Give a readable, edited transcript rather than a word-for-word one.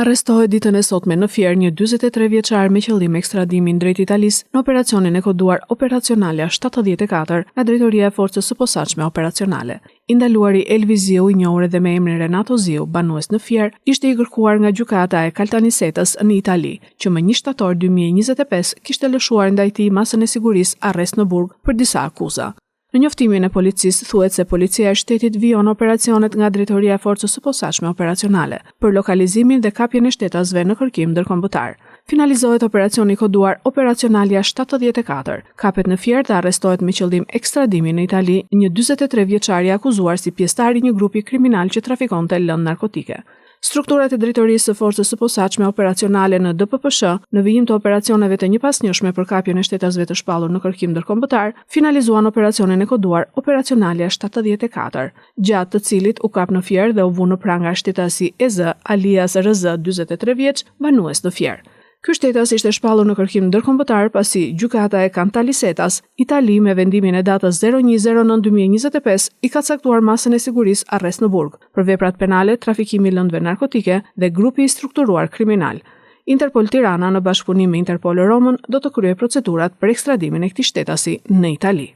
Arrestohet ditën e sotme në Fier një 43 vjeçar me qëllim ekstradimin drejt Italisë në operacionin e koduar Operacionalja 74 nga Drejtoria e Forcës së Posaçme Operacionale. I ndaluari Elvi Ziu, i njohur edhe me emrin Renato Ziu, banues në Fier, ishte i kërkuar nga gjykata e Kaltanisetës në Itali, që më 1 shtator 2025 kishte lëshuar ndaj tij masën e sigurisë arrest në burg për disa akuza. Në njoftimin e policisë thuhet se Policia e Shtetit vijon operacionet nga Drejtoria e Forcës së Posaçme Operacionale për lokalizimin dhe kapjen e shtetasve në kërkim ndërkombëtar. Finalizohet operacioni i koduar Operacionalja 74. Kapet në Fier dhe arrestohet me qëllim ekstradimin në Itali një 43 vjeçar i akuzuar si pjesëtar i një grupi kriminal që trafikonte lëndë narkotike. Strukturat e Drejtorisë së Forcës së Posaçme Operacionale në DPPSH, në vijim të operacioneve të njëpasnjëshme për kapjen e shtetasve të shpallur në kërkim ndërkombëtar, finalizuan operacionin e koduar Operacionalja 74, gjatë të cilit u kap në Fier dhe u vu në pranga shtetasi EZ, alias RZ, 43 vjeç, banues në Fier. Ky shtetas ishte shpallur në kërkim ndërkombëtar pasi gjykata e Kantalisetas, Itali me vendimin e datës 01.09.2025 i ka caktuar masën e sigurisë arrest në burg për veprat penale trafikimi i lëndëve narkotike dhe grupi i strukturuar kriminal. Interpol Tirana në bashkëpunim me Interpol Romën do të kryejë procedurat për ekstradimin e këtij shtetasi në Itali.